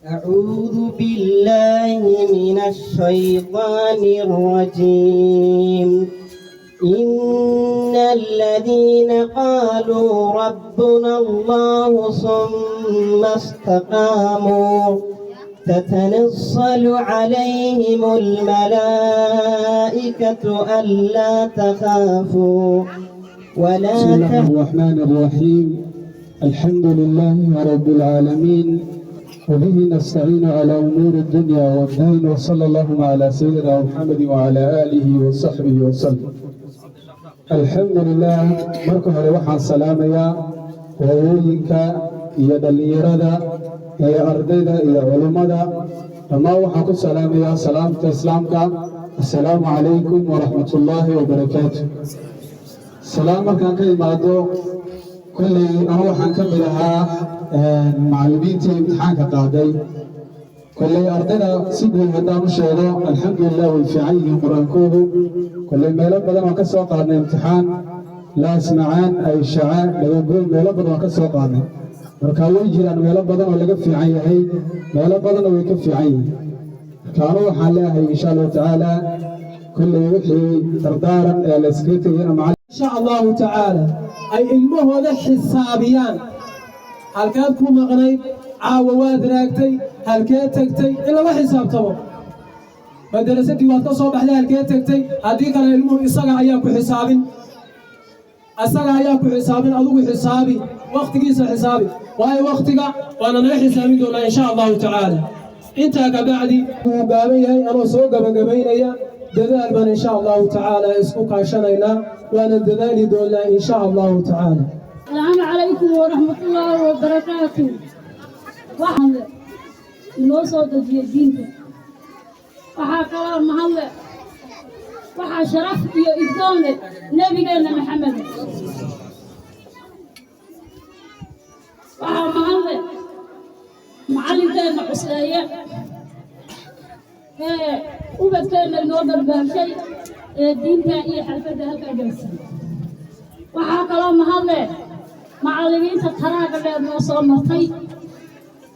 أعوذ بالله من الشيطان الرجيم. إن الذين قالوا ربنا الله ثم استقاموا تتنزل عليهم الملائكة ألا تخافوا ولا بسم الله الرحمن الرحيم. الحمد لله رب العالمين، وبه نستعين على أمور الدنيا والدين، وصلى اللهم على سيدنا محمد وعلى آله وصحبه وسلم. الحمد لله. Marka hore waxaan salaamayaa hooyooyinka iyo dhallinyarada iyo ardayda iyo culummada dhammaan. Waxaan ku salaamayaa salaamta Islaamka: assalaamu calaykum waraxmat ullaahi wabarakaatu. Salaam markaan ka imaado, kolley anu waxaan ka mid ahaa macallimiintii imtixaanka qaaday. Kolley ardayda si guud haddaan u sheego, alxamdulilah, way fiican yihiin Qur-aankoodu. Kolley meelo badan oo ka soo qaadnay imtixaan, Laasmacaan, Ayshaca, Dhagagoyn, meelo badan oo ka soo qaadnay. Marka way jiraan meelo badan oo laga fiican yahay, meelo badanna way ka fiican yihiin. Marka anu waxaan leeyahay, insha Allahu tacaala, kolley wixii dardaaran ee la iskaga tegayna macallin Insha Allahu tacaala ay ilmahooda xisaabiyaan: halkeed ku maqnayd caawa, waad raagtay, halkee tagtay? In lala xisaabtamo. Madarasadii waad ka soo baxday, halkee tagtay? Haddii kale ilmuhu isaga ayaa ku xisaabin, isaga ayaa ku xisaabin. Adigu xisaabi, wakhtigiisa xisaabi, waayo wakhtiga waana naga xisaabin doonaa, insha Allahu tacaala. Intaa kabacdi wuu gaaban yahay, anoo soo gabagabaynaya, dadaal baan insha Allahu tacaala isku kaashanaynaa, waana dadaali doonaa, insha Allahu tacaala. السلام عليكم ورحمة الله وبركاته. Waxaan inoo soo dejiyey diinta, waxaa kaloo mahadle, waxaa sharaf iyo idgoon leh Nebigeenna Maxamed. Waxaa mahadle macallinkeenna Cusleeye ee ubadkeenna inoo barbaarshay ee diinta iyo xalfadda halkaa gaarsiiyey. Waxaa kaloo mahadle macallimiinta taraaga dheer noo soo martay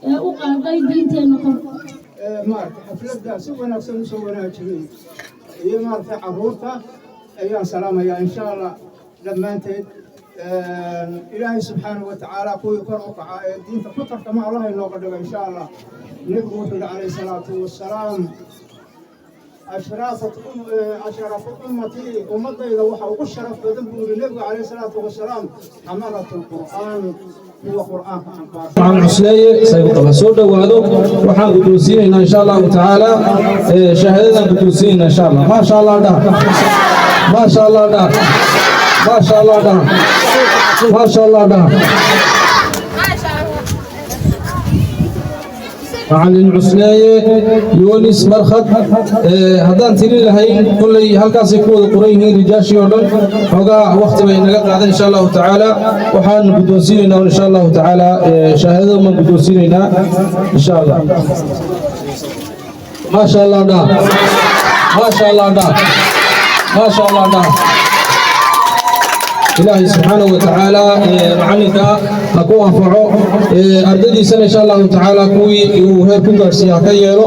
ee u qaaday diinteenna kor. Maaragtay, xafladda si wanaagsan u soo wanaajiyey iyo maaragtay carruurta ayaan salaamayaa, insha Allah, dhammaanteed. Ilaahay subxaanahu wa tacaala kuwii kor u kaca ee diinta ku tartama Allah inooga dhigo, insha Allah. Nebigu wuxuu yidhi, calayhi salaatu wassalaam: "Ashrafu ummatii", ummadayda waxa ugu sharaf badan, buu yidhi nebigu calayhi salaatu wasalaam, "xamalatu lqur'aan", kuwa Qur'aanka xambaarsan. Waxaan Cusleeye sayqaba soo dhowaado. Waxaan guddoonsiinaynaa, insha Allahu tacaala, shahaadadan guddoonsiinaynaa, insha Allah. Maasha Allah dhah, maasha Allah dhah, maasha Allah dhah, maasha Allah dhah. Macallin Cusleeye Yunis Barkhad, haddaan tirin lahayn kolley halkaasay ku wada qoran yihiin rijaashii oo dhan. Xoogaa waqti bay naga qaadan. Insha Allahu tacaala waxaan guddoonsiinaynaa, insha Allahu tacaala, shahaadada baan guddoonsiinaynaa, insha Allah. Maasha Allah dhah, maasha Allah dhah, maasha Allah dhah. Ilaahay subxaanahu wa tacaala macallinka ha ku anfaco, ardadiisana, insha Allahu tacaala, kuwii uu heer ku gaadhsiiya ha ka yeelo.